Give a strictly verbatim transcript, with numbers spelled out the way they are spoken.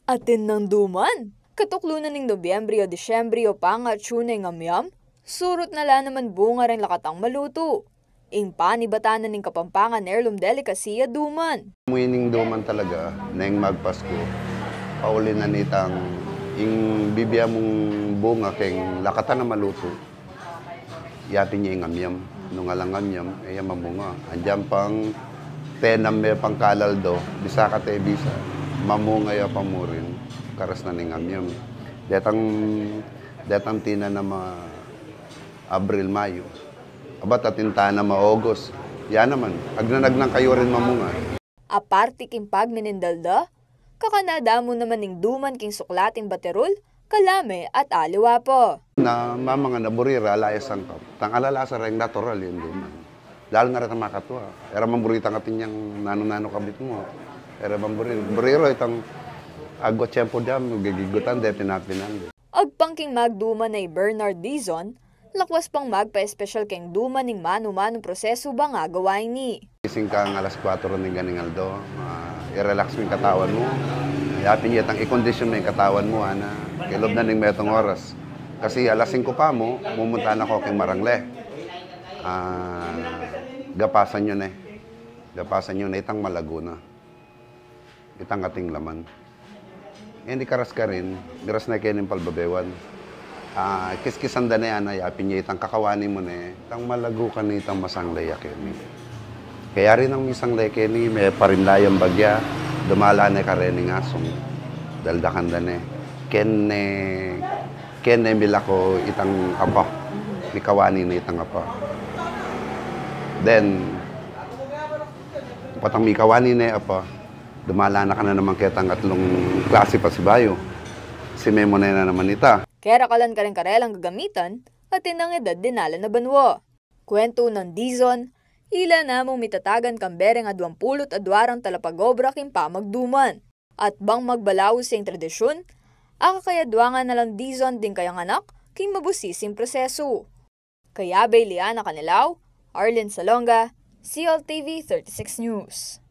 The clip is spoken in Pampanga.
Atin nang duman. Katuklu na ning Nobyembre o Disyembre o pangatsu na ing amyam, surut na la naman bunga reng lakatang malutu. Ing panibatan na ning Kapampangan heirloom delicacy a duman. Amu ining duman talaga, neng magpasku, pauli na nitang ing bibie mung bunga keng lakatan a malutu. Yapin ye ing amyam, nung alang amyam, e ya mamunga. Andian pang tenam me pang kalaldo, bisa kate bisa, mamunga ya pa mu rin, karas na ning amyam. Detang, detang tinanam a Abril, Mayo. Abat atin tanam a August. Ya naman, agnan-agnan kayu rin mamunga. Aparte king pagminindal da, kakanada mu naman ing duman king suklat ing baterul, kalame at aliwa pa. Na mamang na buri ra ala ya sangkap. Tang alalasa reng natural ing duman. Dahil nga reta makatua. E ra man buri itang atin yang nanu-nanu kabit mu. E ra man buri, buri ra itang agwa tiyempu diam, gigigutan de, pinapinan de. Agpang king magduman a i Bernard Dizon, lakwas pang magpa-espesyal keng duman ing manu-manung prosesu bang agawa ini. Gising kang alas kuwatro ning ganing aldo, ah, i-relax mu ing katawan mu. Yapin ye itang i-condition me ing katawan mu, ana, kilub na ning metung oras. Kasi alas singku pa mu, mumunta na ko keng marangle. Ah, gapasan yu ne. Gapasan yu ne itang malagu na. Itang ating laman. E, di karas karin, garas na keni ing palbabewan. Ah, kiskisan da ne, ana, yapin ye itang kakawani mu ne, itang malagu keni, itang masangle ya keni. Kayari nang misangle keni, meparimla yang bagya, dumala ne kareng asung. Daldakan da ne. Kene, kene milako itang apa. Mikawani ne itang apa. Then, patang mikawani ne apa, dumala na ka na naman ketang atlung klasi pasibayu. Sime mu ne na naman ita. Kera kalan kareng karelang gagamitan, atin nang edad dinalan a banua. Kwentu nang Dizon, ila na mung mitatagan kambe reng adwang pulu't adwa rang talapag-obra king pamagduman. At bang magbalaus ya ing tradisyun, akakayadwangan na lang Dizon ding kayang anak king mabusising prosesu. Kayabe Liana Canilau, Arlene Salonga, C L T V thirty-six News.